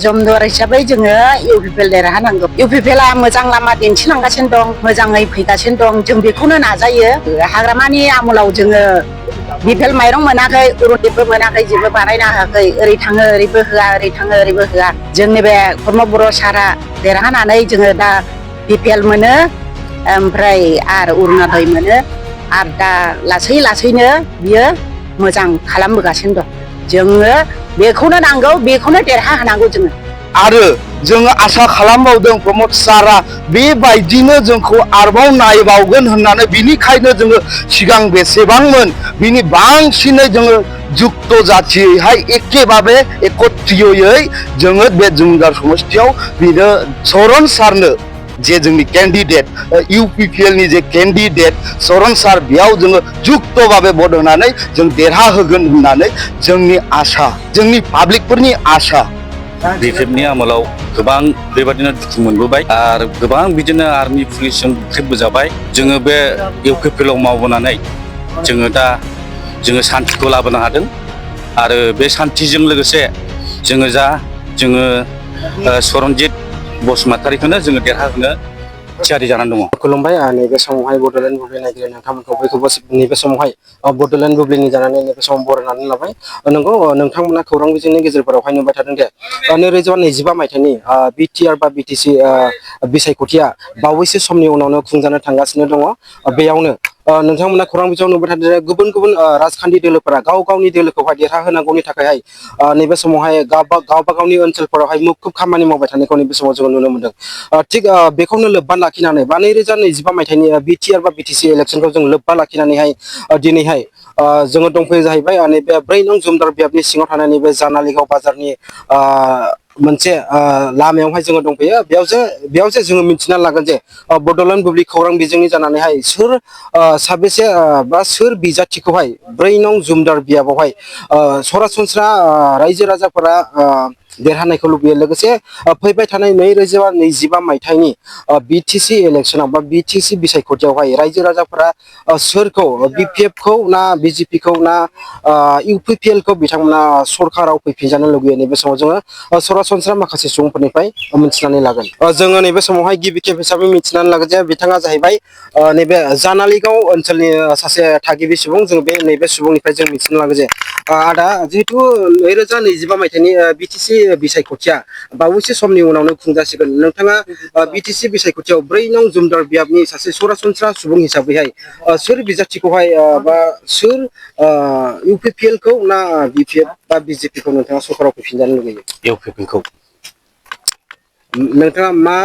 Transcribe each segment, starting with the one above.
जमदुवार हिसाबै जोङो इउपिपिएल देरहानांगौ। इउपिपिएलआ मोजां लामा दिन्थिलांगासिनो दं, मोजाङै फैगासिनो दं। जों बेखौनो नाजायो। हाग्रामानि आमोलाव जोङो बिपिएल माइरं मोनाखै, अरुनदीपबो मोनाखै, जेबो बानायनो हायाखै। ओरै थाङो ओरैबो होआ, ओरै थाङो ओरैबो होआ। जोंनि बे कर्म बर' सारा देरहानानै जोङो दा बिपिएल मोनो, ओमफ्राय आरो अरुनदय मोनो। आरो दा लासै लासैनो बियो मोजां खालामबोगासिनो दं। जोङो बेखौनो नांगौ, बेखौनो देरहाहोनांगौ जोङो। आरो जोङो आसा खालामबावदों प्रमद सारा बेबायदिनो जोंखौ आरोबाव नायबावगोन होननानै। बिनिखायनो जोङो सिगां बेसेबांमोन बिनि बांसिनै जोङो जुक्त जाथियैहाय एखेबारे एकत्रियै जोङो बे जुमदार समस्थियाव बेनो चरण सारनो जे जोंनि केन्डिडेट इउपिपिएल नि जे केन्डिडेट चरण सार, बेयाव जोङो जुक्त भाबे भट होनानै जों देरहाहोगोन होननानै जोंनि आसा, जोंनि पाब्लिकफोरनि आसा। बिपिएफनि आमोलाव गोबां बेबादिनो दुखु मोनबोबाय आरो गोबां बिदिनो आर्मि पुलिसजों बुख्रेबबोजाबाय। जोङो बे इउपिपिएलआव मावबोनानै जोङो सान्थिखौ लाबोनो हादों। आरो बे सान्थिजों लोगोसे जोङो चरणजित बसुमतारीखौनो जोङो देरहाहोनो थियारि जानानै दङ। खुलुमबाय। नैबे समावहाय बड'लेण्ड बुब्लि नायगिरि नोंथांमोनखौ बयखौबो नैबे समावहाय बड'लेण्ड बुब्लिनि जानानै नैबे समाव बरायनानै लाबाय। नंगौ, नोंथांमोना खौरां बिजोंनि गेजेरफोरावहाय नुबाय थादों दे 2025 मायथाइनि बिटिआर बा बिटिसि बिसायख'थिया बावैसो समनि उनावनो खुंजानो थांगासिनो दङ। बेयावनो नोंथांमोना खौरां बिजोङाव नुबाय थादों गुबुन गुबुन राजखान्थि दोलोफोरा गाव गावनि दोलोखौहाय देरहाहोनांगौनि थाखायहाय नैबे समावहाय गावबा गावनि ओनसोलफोरावहाय मुखुब खामानि मावबाय थानायखौ नैबे समाव जोङो नुनो मोनदों। थिग बेखौनो लोब्बा लाखिनानै बा 2025 मायथाइनि बिटिआर बा बिटिसि इलेक्सनखौ जों लोब्बा लाखिनानैहाय दिनैहाय जोङो दंफैयो जाहैबाय नैबे 4 नं जुमदार बियाबनि सिङाव थानाय नैबे जानालिगाव बाजारनि मोनसे लामायावहाय जोङो दंफैयो। बेयाव जे जोङो मिथिना लागोन जे बड'लेण्ड बुब्लि खौरां बिजोंनि जानानैहाय सोर साबेसे बा सोर बिजाथिखौहाय 4 नं जुमदार बियाबावहाय सरासनस्रा रायजो राजाफोरा देरहानायखौ लुबैयो। लोगोसे फैबाय थानाय 2025 मायथाइनि बिटिसि इलेक्सनाव बा बिटिसि बिसायख'थियावहाय रायजो राजाफोरा सोरखौ, बिपिएफखौ ना बिजेपिखौ ना इउपिपिएलखौ बिथांमोना सरकाराव फैफिनजानो लुबैयो। नैबे समाव जोङो सरासनस्रा माखासे सुबुंफोरनिफ्राय मिथिनानै लागोन। जोङो नैबे समावहाय गिबि खेब हिसाबै मिथिनानै लागोन जे बिथाङा जाहैबाय नैबे जानालिगाव ओनसोलनि सासे थागिबि सुबुं। जों नैबे सुबुंनिफ्राय जों मिथिना लागोन जे आदा, जिहेथु 2025 मायथाइनि बिटिसि बिसायख'थिया बावैसो समनि उनावनो खुंजासिगोन। नोंथाङा बिटिसि बिसायख'थियाव 4 नं जुमदार बियाबनि सासे सरासनस्रा सुबुं हिसाबैहाय सोर बिजाथिखौहाय बा सोर इउपिपिएलखौ ना बिपिएफ बा बिजेपिखौ नोंथाङा सरकाराव फैफिनजानो लुबैयो? इउपिपिएलखौ। नोंथाङा मा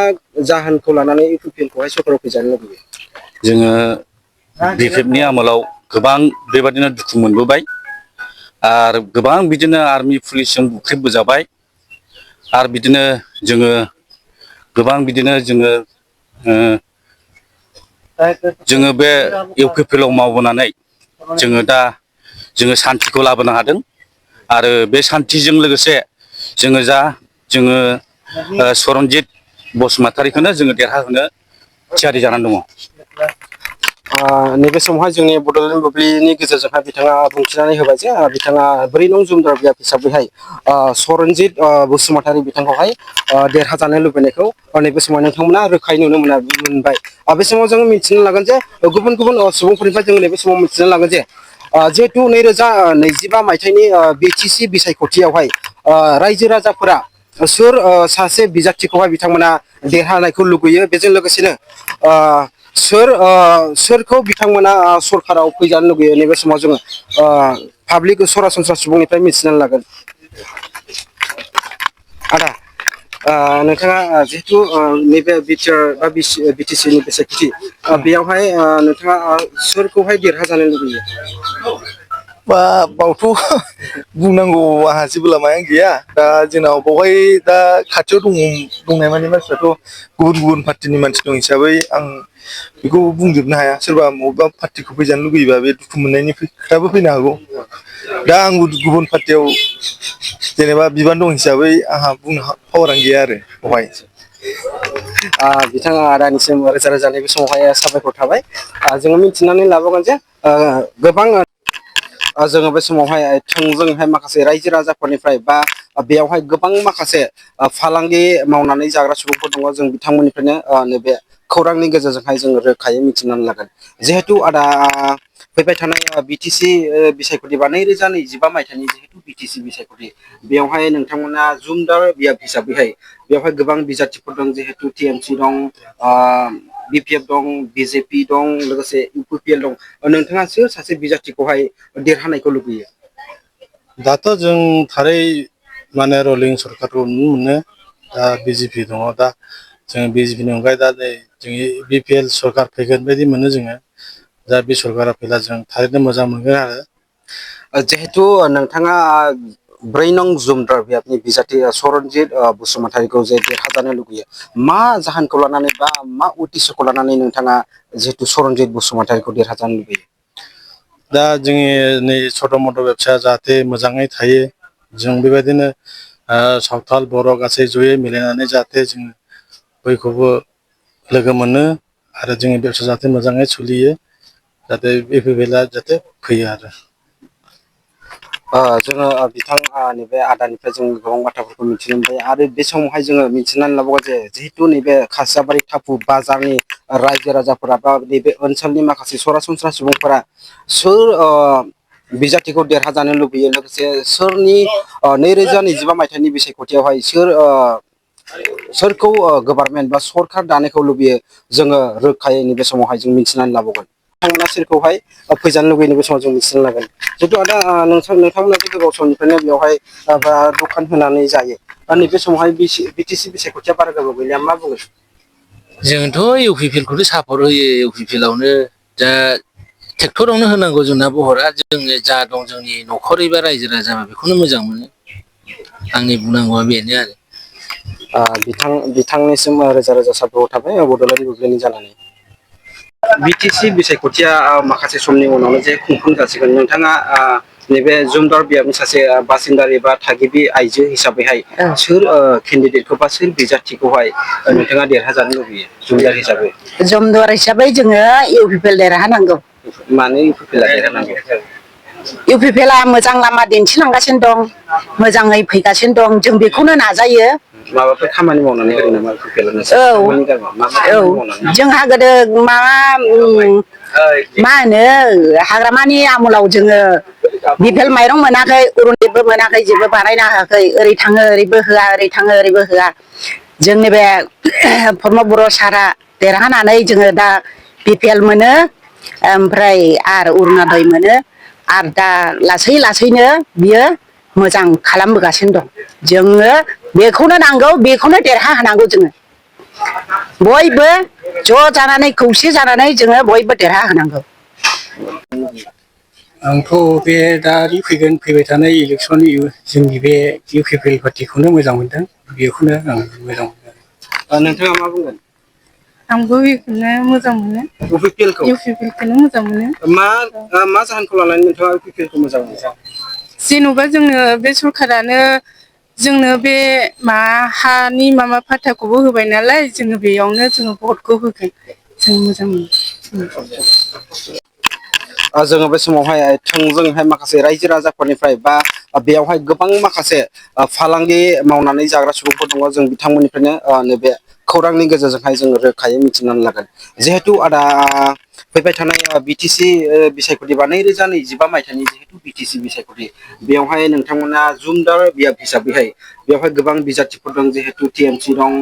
जाहोनखौ लानानै इउपिपिएलखौहाय सरकाराव फैजानो लुबैयो? जोङो बिपिएफनि आमोलाव गोबां बेबादिनो दुखु मोनबोबाय आरो गोबां बिदिनो आर्मि पुलिसजों बुख्रेबबोजाबाय। आरो बिदिनो जोङो गोबां बिदिनो जोङो बे इउपिपिएलआव मावबोनानै जोङो सान्थिखौ लाबोनो हादों। आरो बे सान्थिजों लोगोसे जोङो चरणजित बसुमतारीखौनो जोङो देरहाहोनो थियारि जानानै दङ। नैबे समावहाय जोंनि बड'लेण्ड बुब्लिनि गेजेरजोंहाय बिथाङा बुंथिनानै होबाय जे बिथाङा 4 नं जुमदार बियाब हिसाबैहाय चरणजित बसुमतारी बिथांखौहाय देरहाजानो लुबैनायखौ नैबे समाव नोंथांमोना रोखायै नुनो मोनबाय। बे समाव जोङो मिथिनो लागोन जे गुबुन गुबुन सुबुंफोरनिफ्राय जोङो नैबे समाव मिथिनो लागोन जे जिहेतु 2025 मायथाइनि बिटिसि बिसायख'थियावहाय रायजो राजाफोरा सोर सासे बिजाथिखौहाय बिथांमोना देरहानायखौ लुबैयो। बेजों लोगोसेनो सोरखौ बिथांमोना सरकाराव फैजानो लुबैयो। नैबे समाव जोङो पाब्लिक सरासनस्रा सुबुंनिफ्राय मिथिनानै लागोन। आदा, नोंथाङा जिहेतु नैबे बिटिआर बा बिटिसिनि बिसायख'थि बेयावहाय नोंथाङा सोरखौहाय देरहाजानो लुबैयो? बावथ' बुंनांगौ आंहा जेबो लामायानो गैया। दा जोंनाव बेवहाय दा खाथियाव दंनाय माने मानसिफ्राथ' गुबुन गुबुन पार्टिनि मानसि दं हिसाबै आं बेखौ बुंजोबनो हाया। सोरबा बबेबा पार्टिखौ फैजानो लुगैयोबा बे दुखु मोननायनि खोथाबो फैनो हागौ। दा आंबो गुबुन पार्टियाव जेनेबा बिबान दं हिसाबै आंहा बुंनो पावारानो गैया आरो बेवहाय। बिथाङा आदानिसिम रोजा रोजा नैबे समावहाय साबायखर थाबाय। जोङो मिथिनानै लाबोगोन जे गोबां जोङो बे समावहाय थोंजोंहाय माखासे रायजो राजाफोरनिफ्राय बा बेयावहाय गोबां माखासे फालांगि मावनानै जाग्रा सुबुंफोर दङ जों बिथांमोननिफ्रायनो नैबे खौरांनि गेजेरजोंहाय जों रोखायै मिथिनानै लागोन जिहेथु आदा फैबाय थानाय बिटिसि बिसायख'थि बा 2025 मायथाइनि जिहेतु बिटिसि बिसायख'थि बेवहाय नोंथांमोना जुमदार बियाब हिसाबैहाय बेवहाय गोबां बिजाथिफोर दं जिहेतु टिएमसि दं बिपिएफ दं बिजेपि दं लोगोसे इउपिपिएल दं नोंथाङा सोर सासे बिजाथिखौहाय देरहानायखौ लुबैयो दाथ' जों थारै माने रलिं सरकारखौ नुनो मोनो दा बिजेपि दङ दा जों बिजेपिनि अनगायै दा नै जोंनि बिपिएल सरकार फैगोन बायदि मोनो जोङो दा बे सरकारा फैला जों थारैनो मोजां मोनगोन आरो जिहेतु नोंथाङा 4 नं जुमदार बियाबनि बिजाथि सरनजित बसुमतारीखौ जे देरहाजानो लुगैयो मा जाहोनखौ लानानै बा मा उद्देশ্যखौ लानानै नोंथाङा जिहेतु सरनजित बसुमतारीखौ देरहाजानो लुगैयो दा जोंनि नै सट' मट' बेबसाया जाहाथे मोजाङै थायो जों बेबायदिनो सावथाल बर' गासै जयै मिलायनानै जाहाथे जों बयखौबो लोगो मोनो आरो जोंनि बेबसाया जाहाथे मोजाङै सोलियो जाहाथे इउपिपिएलआ जाहाथे फैयो आरो जोङो बिथां नैबे आदानिफ्राय जों गोबां बाथ्राफोरखौ मिथिनो मोनबाय आरो बे समावहाय जोङो मिथिनानै लाबावो जे जिहेतु नैबे खासियाबारि टापु बाजारनि रायजो राजाफोरा बा नैबे ओनसोलनि माखासे सरासनस्रा सुबुंफोरा सोर बिजाथिखौ देरहाजानो लुबैयो लोगोसे सोरनि 2025 मायथाइनि बिसायख'थियावहाय सोरखौ गभार्नमेन्ट बा सरखार दानायखौ लुबैयो जोङो रोखायै नैबे समावहाय जों मिथिनानै लाबावगोन बिथांमोना सोरखौहाय फैजानो लुबैयो बे समाव जों मिथिनानै लागोन जिहेतु आदा नोंथांमोनाथ' गोबाव समनिफ्रायनो बेवहाय दखान होनानै जायो नैबे समावहाय बिटिसि बिसायख'थिया बारा गोबाव गैलिया मा बुंगोन जोंथ' इउपिपिएलखौनो सापर्ट होयो इउपिपिएलआवनो दा ट्रेक्टरावनो होनांगौ जोंना बहरा जोंनो जा दं जोंनि न'खर एबा रायजो राजा बेखौनो मोजां मोनो आंनि बुंनांगौआ बेनो आरो बिथांनिसिम रोजा रोजा साबायखर थाबाय बड'लेण्ड बुब्लिनि जानानै बिटिसि बिसायख'थिया माखासे समनि उनावनो जे खुंफुं जासिगोन नोंथाङा नैबे जुमदार बियाबनि सासे बासिन्दारि बा थागिबि आइजो हिसाबैहाय सोर केन्डिडेटखौ बा सोर बिजाथिखौहाय नोंथाङा देरहाजानो लुबैयो जुमदार हिसाबै जमदुवार हिसाबै जोङो इउपिपिएल देरहानांगौ मानो इउपिपिएलआ देरहानांगौ इउपिपिएलआ मोजां लामा दिन्थिलांगासिनो दं मोजाङै फैगासिनो दं जों बेखौनो नाजायो माबाफोर खामानि मावनानै होदों नामा इउपिपिएलआ औ जोंहा गोदो मा होनो हाग्रामानि आमोलाव जोङो बिपिएल माइरं मोनाखै अरुनदयबो मोनाखै जेबो बानायना होआखै ओरै थाङो ओरैबो होआ ओरै थाङो ओरैबो होआ जोंनि बे प्रमद बर' सारआ देरहानानै जोङो दा बिपिएल मोनो ओमफ्राय आरो अरुनदय मोनो आरो दा लासै लासैनो बियो मोजां खालामबोगासिनो दं जोङो बेखौनो नांगौ बेखौनो देरहा होनांगौ जोङो बयबो ज' जानानै खौसे जानानै जोङो बयबो देरहा होनांगौ आंथ' बे दा फैबाय थानाय इलेक्सन जोंनि बे इउपिपिएल पार्टिखौनो मोजां मोनदों बेखौनो आं मोजां मोनो नोंथाङा मा बुंगोन आंबो बेखौनो मोजां मोनो इउपिपिएलखौनो मोजां मोनो मा जाहोनखौ लानानै नोंथाङा इउपिपिएलखौ मोजां मोनो जेन'बा जोंनो बे सरखारानो जोंनो बे हानि माबा फाथाखौबो होबाय नालाय जोङो बेयावनो जोङो भटखौ होगोन जों मोजां मोनो जोङो बे समावहाय थोंजोंहाय माखासे रायजो राजाफोरनिफ्राय बा बेयावहाय गोबां माखासे फालांगि मावनानै जाग्रा सुबुंफोर दङ जों बिथांमोननिफ्रायनो नैबे खौरांनि गेजेरजोंहाय जों रोखायै मिथिनानै लागोन जिहेतु आदा फैबाय थानाय बिटिसि बिसायख'थि बा 2025 मायथाइनि जिहेतु बिटिसि बिसायख'थि बेवहाय नोंथांमोना जुमदार बियाब हिसाबैहाय बेवहाय गोबां बिजाथिफोर दं जिहेतु टिएमसि दं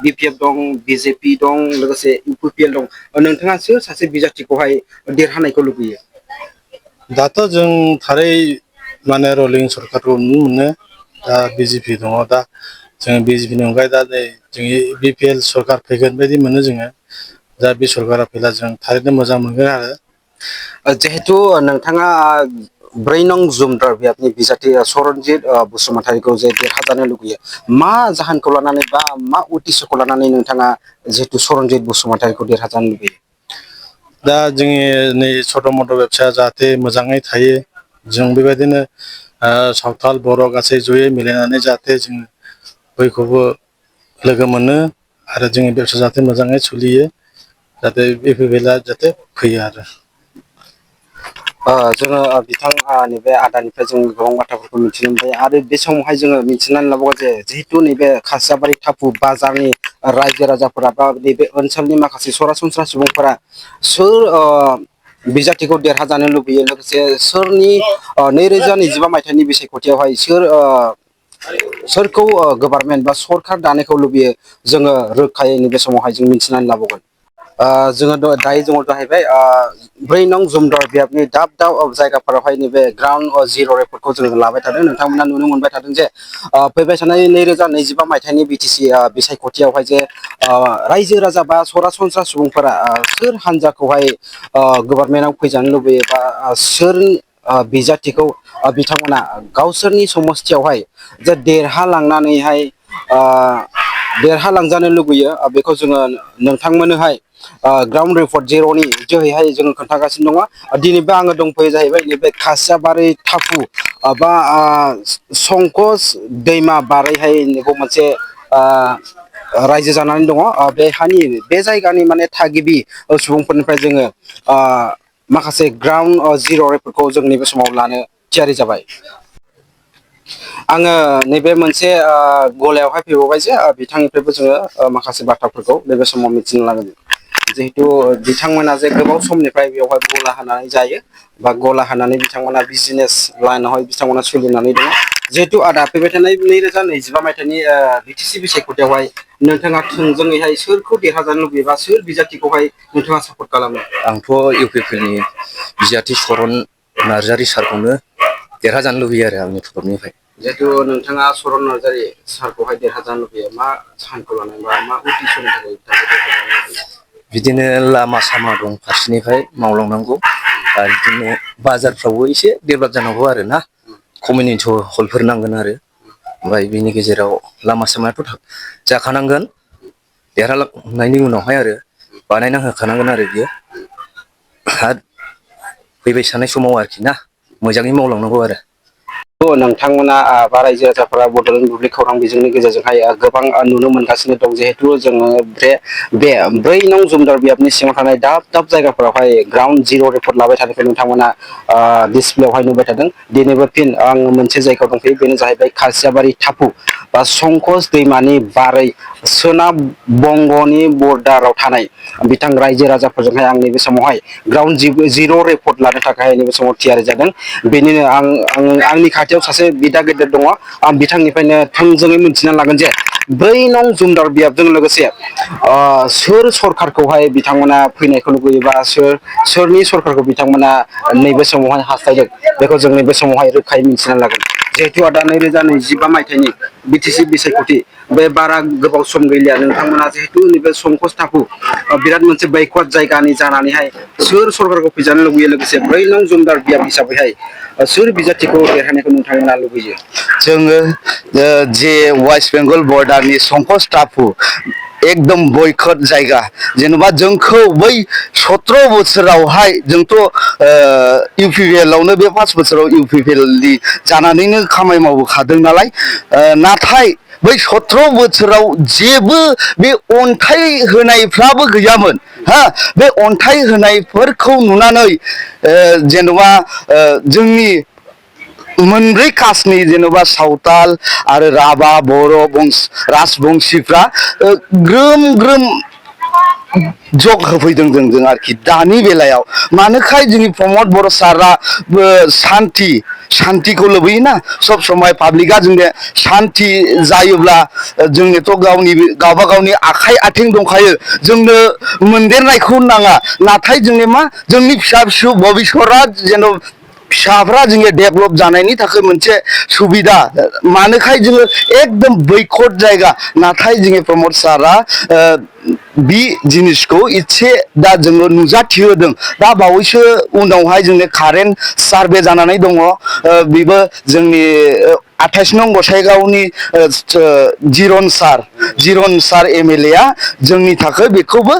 बिपिएफ दं बिजेपि दं लोगोसे इउपिपिएल दं नोंथाङा सोर सासे बिजाथिखौहाय देरहानायखौ लुबैयो दाथ' जों थारै माने रलिं सरकारखौ नुनो मोनो दा बिजेपि दङ दा जों बिजेपिनि अनगायै दा नै जोंनि बिपिएल सरकार फैगोन बायदि मोनो जोङो दा बे सरकारा फैला जों थारैनो मोजां मोनगोन आरो जिहेतु नोंथाङा 4 नं जुमदार बियाबनि बिजाथि सरनजित बसुमतारीखौ जे देरहाजानो लुगैयो मा जाहोनखौ लानानै बा मा उद्देশ্যखौ लानानै नोंथाङा जिहेतु सरनजित बसुमतारीखौ देरहाजानो लुगैयो दा जोंनि नै सट' मट' बेबसाया जाहाथे मोजाङै थायो जों बेबायदिनो सावथाल बर' गासै जयै मिलायनानै जाहाथे जों बयखौबो लोगो मोनो आरो जोंनि बेबसाया जाहाथे मोजाङै सोलियो जाहाथे इउपिपिएलआ जाहाथे फैयो आरो जोङो बिथां नैबे आदानिफ्राय जों गोबां बाथ्राफोरखौ मिथिनो मोनबाय आरो बे समावहाय जोङो मिथिनानै लाबावो जे जिहेतु नैबे खासियाबारि टापु बाजारनि रायजो राजाफोरा बा नैबे ओनसोलनि माखासे सरासनस्रा सुबुंफोरा सोर बिजाथिखौ देरहाजानो लुबैयो लोगोसे सोरनि 2025 मायथाइनि बिसायख'थियावहाय सोरखौ गभार्नमेन्ट बा सरखार दानायखौ लुबैयो जोङो रोखायै नैबे समावहाय जों मिथिनानै लाबावगोन। जोङो दायो जोङो जाहैबाय 4 नं जुमदर बियाबनि दाब दाब जायगाफोरावहाय नैबे ग्राउन्ड जिर' रिपर्टखौ जोङो लाबाय थादों। नोंथांमोना नुनो मोनबाय थादों जे फैबाय थानाय 2025 मायथाइनि बिटिसि बिसायख'थियावहाय जे रायजो राजा बा सरासनस्रा सुबुंफोरा सोर हान्जाखौहाय गभार्नमेन्टआव फैजानो लुबैयो बा सोर बिजाथिखौ बिथांमोना गावसोरनि समस्थियावहाय जे देरहालांजानो लुबैयो बेखौ जोङो नोंथांमोननोहाय ग्राउन्ड रिपर्ट जेर'नि जोहैहाय जोङो खोन्थागासिनो दङ। दिनैबो आङो दंफैयो जाहैबाय नैबे खासियाबारि टापु बा संकस दैमा बारैहाय नैबे मोनसे रायजो जानानै दङ। बे जायगानि माने थागिबि सुबुंफोरनिफ्राय जोङो माखासे ग्राउन्ड जिर' रिपर्टखौ जों नैबे समाव लानो थियारि जाबाय। आङो नैबे मोनसे गलायावहाय फैबावबाय जे बिथांनिफ्रायबो जोङो माखासे बाथ्राफोरखौ नैबे समाव मिथिनो लागोन। जिहेतु बिथांमोना जे गोबाव समनिफ्राय बेवहाय गला होनानै जायो बा गला होनानै बिथांमोना बिजनेस लाइनावहाय बिथांमोना सोलिनानै दङ। जिहेतु आदा फैबाय थानाय 2025 मायथाइनि बिटिसि बिसायख'थियावहाय नोंथाङा थोंजोङैहाय सोरखौ देरहाजानो लुबैयोबा सोर बिजाथिखौहाय नोंथाङा सापर्ट खालामो? आंथ' इउपिपिएलनि बिजाथि सरन नार्जारि सारखौनो देरहाजानो लुबैयो आरो आंनि थरफनिफ्राय। जिहेतु नोंथाङा सरन नार्जारि सारखौहाय देरहाजानो लुबैयो मा जाहोनखौ लानानै बा मा उद्देশ্যनि थाखाय देरहाजानो लुबैयो? बिदिनो लामा सामा दं फारसेनिफ्राय मावलांनांगौ आरो बिदिनो बाजारफ्रावबो एसे डेभेलप जानांगौ आरो ना कमिउनिटि हलफोर नांगोन आरो ओमफ्राय बिनि गेजेराव लामा सामायाथ' जाखानांगोन देरहालांनायनि उनावहाय आरो बानायना होखानांगोन आरो बियो आरो फैबाय थानाय समाव आरोखि ना मोजाङै मावलांनांगौ आरो। नोंथांमोना बा रायजो राजाफोरा बड'लेण्ड बुब्लि खौरां बिजोंनि गेजेरजोंहाय गोबां नुनो मोनगासिनो दं। जिहेतु जोङो बे 4 नं जुमदार बियाबनि सिङाव थानाय दाब दाब जायगाफोरावहाय ग्राउन्ड जिर' रिपर्ट लाबाय थानायखौ नोंथांमोना डिसप्लेआवहाय नुबाय थादों। दिनैबो फिन आं मोनसे जायगायाव दंफैयो बेनो जाहैबाय खासियाबारि टापु बा संकस दैमानि बारै सोनाब बंग'नि बर्डाराव थानाय बिथां रायजो राजाफोरजोंहाय आं नैबे समावहाय ग्राउन्ड जिर' रिपर्ट लानो थाखाय नैबे समाव थियारि जादों। बेनिनो आंनि खाथियाव सासे बिदा गेदेर दङ। आं बिथांनिफ्रायनो थोंजोङै मिथिना लागोन जे 4 नं जुमदार बियाबजों लोगोसे सोर सरखारखौहाय बिथांमोना फैनायखौ लुबैयोबा सोरनि सरखारखौ बिथांमोना नैबे समावहाय हास्थायदों बेखौ जों नैबे समावहाय रोखायै मिथिना लागोन। जिहेतु आदा 2025 मायथाइनि बिटिसि बिसायख'थि बे बारा गोबाव सम गैलिया नोंथांमोना जिहेतु नैबे संकस टापु बिराद मोनसे बैकवार्ड जायगानि जानानैहाय सोर सरखारखौ फैजानो लुबैयो लोगोसे 4 नं जुमदार बियाब हिसाबैहाय सोर बिजाथिखौ देरहानायखौ नोंथांमोना लुबैयो? जोङो जे वेस्ट बेंगल बर्डारनि संकस टापु एकदम बयकट जायगा जेनेबा जोंखौ बै 17 बोसोरावहाय जोंथ' इउपिपिएलआवनो बे 5 बोसोराव इउपिपिएलनि जानानैनो खामानि मावबोखादों नालाय नाथाय बै 17 बोसोराव जेबो बे अन्थाइ होनायफ्राबो गैयामोन बे अन्थाइ होनायफोरखौ नुनानै जेन'बा जोंनि 4 कासनि जेन'बा सावताल आरो राभा बर' राजबंसिफ्रा ग्रोम ग्रोम जग होफैदों जोंजों आरोखि दानि बेलायाव मानोखाय जोंनि प्रमद बर' सारा सान्तिखौ लुबैयोना सब समाय पाब्लिकआ जोंनो सान्ति जायोब्ला जोंनोथ' गावबा गावनि आखाइ आथिं दंखायो जोंनो मोनदेरनायखौ नाङा नाथाय जोंनि मा जोंनि फिसा फिसौ भबिसतआ जेन' फिसाफ्रा जोंनि डेभलप जानायनि थाखाय मोनसे सुबिदा मानोखाय जोङो एकदम बैकट जायगा नाथाय जोंनि प्रमद सारा बे जिनिसखौ एसे दा जोङो नुजाथिहोदों दा बावैसो उनावहाय जोंनि कारेन्ट सार्भे जानानै दङ बेबो जोंनि 28 नं गसाइगावनि जिरन सार MLA आ जोंनि थाखाय बेखौबो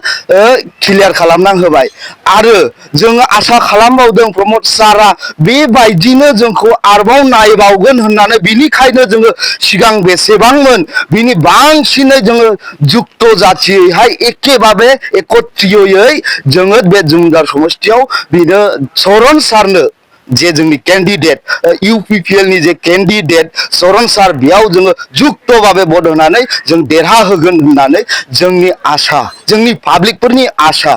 क्लियार खालामना होबाय आरो जोङो आसा खालामबावदों प्रमद सारा बेबायदिनो जोंखौ आरोबाव नायबावगोन होननानै बिनिखायनो जोङो सिगां बेसेबांमोन बिनि बांसिनै जोङो जुक्त जाथियैहाय एखेबारे एकत्रियै जोङो बे जुमदार समस्थियाव बिनो चरन सारनो जे जोंनि कैंडिडेट UPPL नि जे कैंडिडेट चरन सार बेयाव जोङो जुक्त भाबे भट होनानै जों देरहा होगोन होननानै जोंनि आशा जोंनि पाब्लिकफोरनि आशा